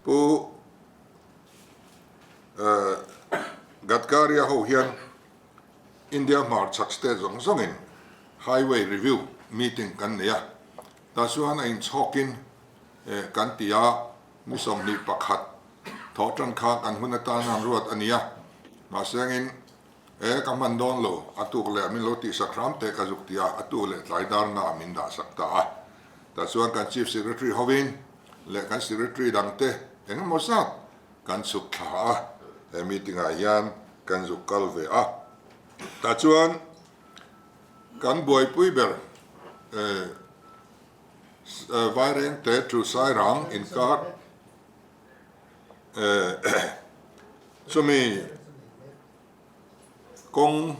Pu Gadkari-a ho hian India hmarchhak state zawng zawngin highway review meeting kan nei a, tah chuan a inchhawkin kan ti a, ni 21 thawh tan kha kan hun atan an ruat a ni a, mahsengin e ka hman dawn lo, a tuk leh min lo tihsak hram teh ka zuk ti a, a tuk leh tlai darna ah min dahsak ta a, tah chuan kan Chief Secretary hovin leh kan Secretary dangte engemaw zat kan chhuk thla a, he meeting ah hian kan zuk kal ve a, tah chuan kan buaipui ber Vairengte to Sairang inkar chumi kawng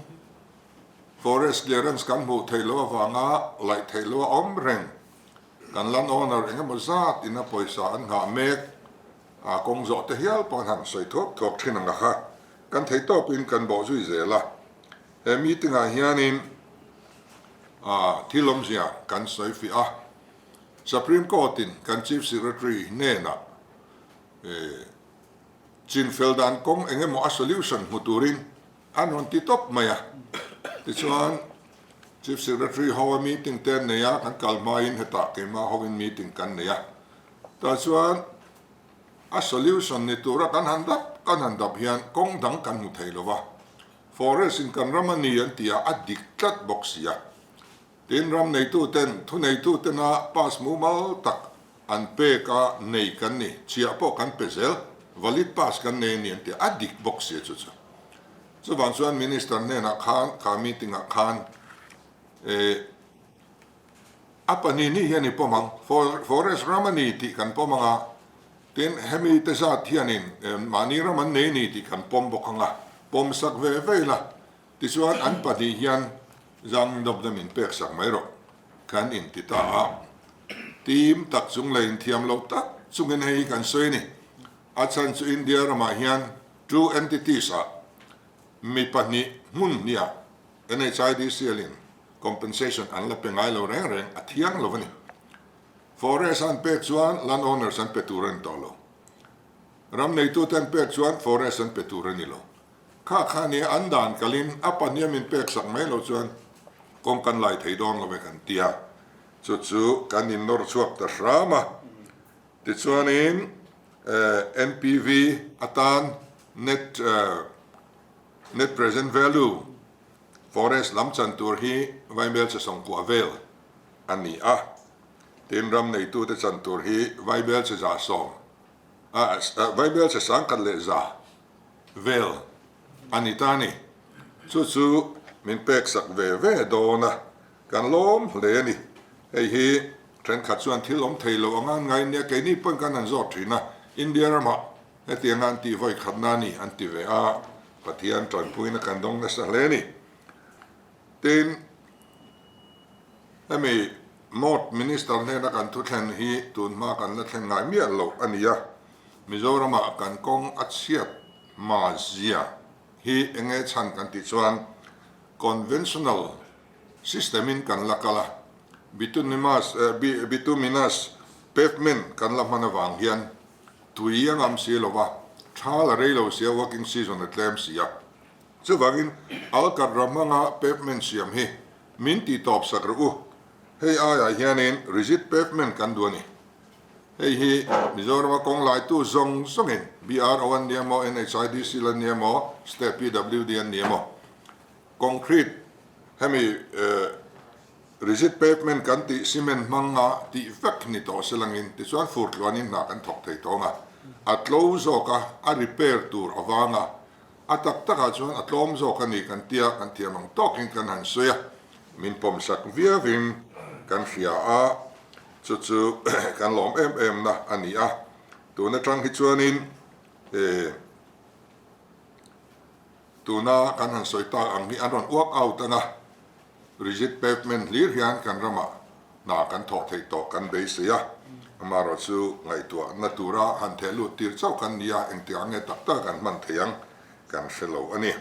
forest clearance kan hmuh theih loh avanga laih theih loh a awm reng. Kan land owner engemaw zat ina pawisa an nghah mek a, kawng zawh te hial pawh an han sawi thuak thuak thin ang a kha kan thei tawpin kan bawh zui zel a. He meeting ah hianin thil awmzia kan sawi fiah a, Supreme Court in kan Chief Secretary hnenah chinfel dan kawng engemaw a solution hmu turin an rawn ti tawp mai a. Tichuan Chief Secretary ho a meeting te an nei a, kan kal hmain hetah keimah hovin meeting kan nei a. Tah chuan a solution ni tura kan han dap kan han dap hian kawng dang kan hmu thei lo va. Forest in kan ram a ni an ti a, a dik tlat bawk si a. Tin, ram neituten, thuneitutena pass mumal tak an pek a nei kan ni, chhiah pawh kan pe zel, valid pass kan nei a ni an ti a, a dik bawk si a chu chu. Chuvang chuan Minister hnenah khan, kha meeting ah khan eh a pahnih ni hian i pawm ang, forest ram a ni tih kan pawm ang a, tin hemi te zat hianin mahni ram an nei a ni tih kan pawm bawk ang a, pawm sak ve ve ila. Tichuan an pahnih hian zang dawp na min pek sak mai rawh kan inti ta a, team tak chung leh inthiam lo tak chungin hei hi kan sawi a ni. A chhan chu India ramah hian two entities ah mi pahnih hmun hniah NHIDCL in compensation an la pe ngai lo reng reng a thiang lo a ni. Forest an pek chuan land owners an pe tur a ni tawh lo. Ram neitute an pek chuan forest an pe tur a ni lo. Kha kha nia an dan kalin a pahnih a min pek sak mai lo chuan kawng kan lai thei dawn lo ve kan ti a, chu chu kan innawr chhuak ta hram a. Tichuanin NPV atan net net present value forest lam chan tur hi vaibel che sawmkua vel a ni a, tin ram neitute chan tur hi vaibel che 110 vaibel che 1100 vel a ni ta a ni. Chu chu min pek sak ve ve dawn a, kan lawm hle a ni. Hei hi thenkhat chuan thil awm thei lo anga an ngai nia, keini pawn kan han zawt thin a, India ramah hetianga an tih vawi khatna a ni an ti ve a, Pathian tanpuina kan dawng nasa hle a ni. Tin, hemi Mawt Minister hnena kan thu thlen hi tun hma kan la thlen ngai miah loh a ni a, Mizoramah kan kawng a chhiat hma zia hi enge chhan kan tih chuan conventional system in kan la kal a, bituminous bituminous pavement kan la hman avang hian tui a ngam si lo va, thal a rei lo sia, working season a tlem si a. Chuvangin Alkatra hmanga pavement siam hi min tih tawp sak rawh u, hei aiah hianin rigid pavement kan duh a ni. Hei hi Mizorama kawng laitu zawng zawngin BRO an ni emaw, NHIDC an ni emaw, State PWD an ni emaw, concrete hemi rigid pavement kan tih cement hmanga tih vek ni tawh se langin tichuan fur tluanin hna kan thawk thei tawng a, a tlo zawk a, a repair tur avanga a tak takah chuan a tlawm zawk a ni kan tia kan thiam ang tawkin kan han sawi a, min pawmsak viauin kan hria a. Chu chu kan lawm em em na a ni a, tun atang hi chuanin tuna kan han sawi tak ang hi an rawn work out ang a, rigid pavement hlir hian kan ramah hna kan thawh theih tawh kan beisei a, amaherawh chu ngaihtuahna tura han theh lut tir chauh kan ni a, engtikah nge tak tak kan hman thei ang kan hre lo a ni.